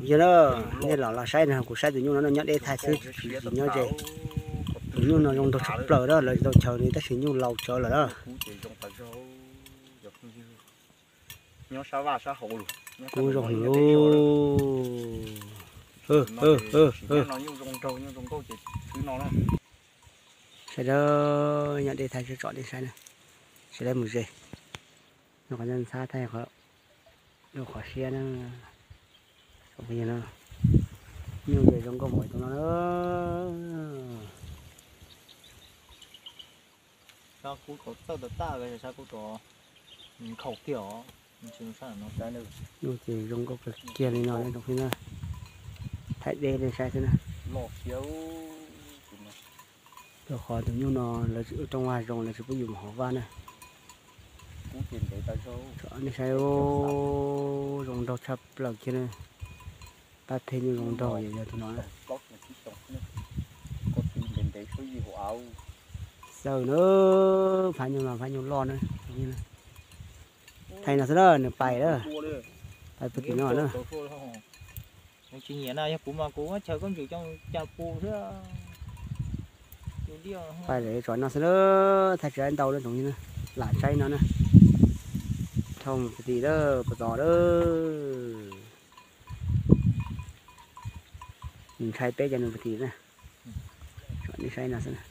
Yog na, nej los los saib no, kuv saib tus nyuj no nyob deb thaij xwb, tsis nyob ze. Tus nyuj no zoo nraug tshaj plaws na, lawv tsis tau chaws li tab sis nyuj laus tsawv lawm na. Kub zoo lawm. Saib da, nyob deb thaij tsom nej saib na. Sawv daws mus ze, nyob qhov ntxhab thaij qhov siab na. Nyuj ces zoo nkauj npaum tus no na. Nyuj ces zoo nkauj kawg kiag li no na tsoom phooj ywg na. Thaij deb nej saib xwb na. Rau qhov tus nyuj no lawv tsis ua rooj vag zoo, lawv tsis pub yus mus hauv vaj na. Nej saib, zoo nraug tshaj plaws kiag na. Pab pheej nyuj zoo nraug yog tus no. Xaws na, phab nyuj no phab nyuj loj na. Thaij no xwb na, nws pais lawm. Pais puag tim no na. Tsis nyiam na, yog kuv mas kuv muab chaw koj ntsws coj mus cas pus xwb. Pais lawm, tsom no xwb na, thaij tsis ntau na tsoom phooj ywg na. Lam saib no na. Dhau mus puag tim lawm, puag tod lawm. Nws ntshai peb cov nws puag tim na. Tsom nej saib no xwb na.